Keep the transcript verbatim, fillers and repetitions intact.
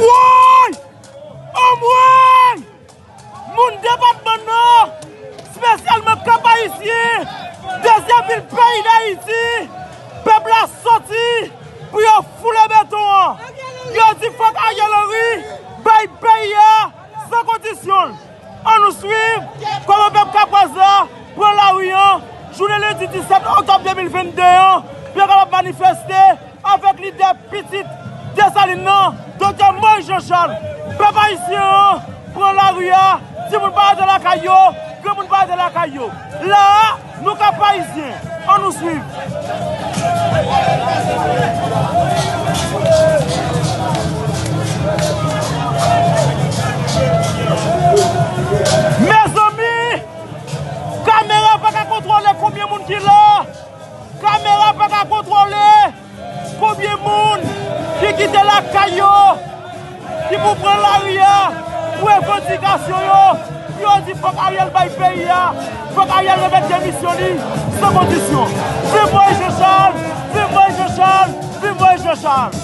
Woy! Anmwey! Moun depatman nan, espesyalman Kap Ayisyen, dezyèm vil peyi Dayiti, pèp la soti pou yo foule beton an. Yo di fòk Ariel Henry bay peyi a san kondisyon. Ann nou swiv kòman pèp Kapwès la pran lari an jounen lendi disèt oktòb de mil vennde an pou yo kapab manifeste avèk lidè pitit Desalin nan, Doktè Moïse Jean Charles. Pèp ayisyen an pran lari a, timoun pa rete lakay yo, granmoun pa rete lakay yo. La a, nou Kap Ayisyen, ann nou swiv. Mezanmi, kamera pa ka kontwole konbyen moun ki la. Kamera pa ka kontwole konbyen moun ki kite lakay yo, ki pou pran lari a pou revandikasyon yo. Yo di fòk Ariel bay peyi a, fòk Ariel remèt demisyon li san kondisyon. Viv Moïse Jean Charles! Viv Moïse Jean Charles! Viv Moïse Jean Charles!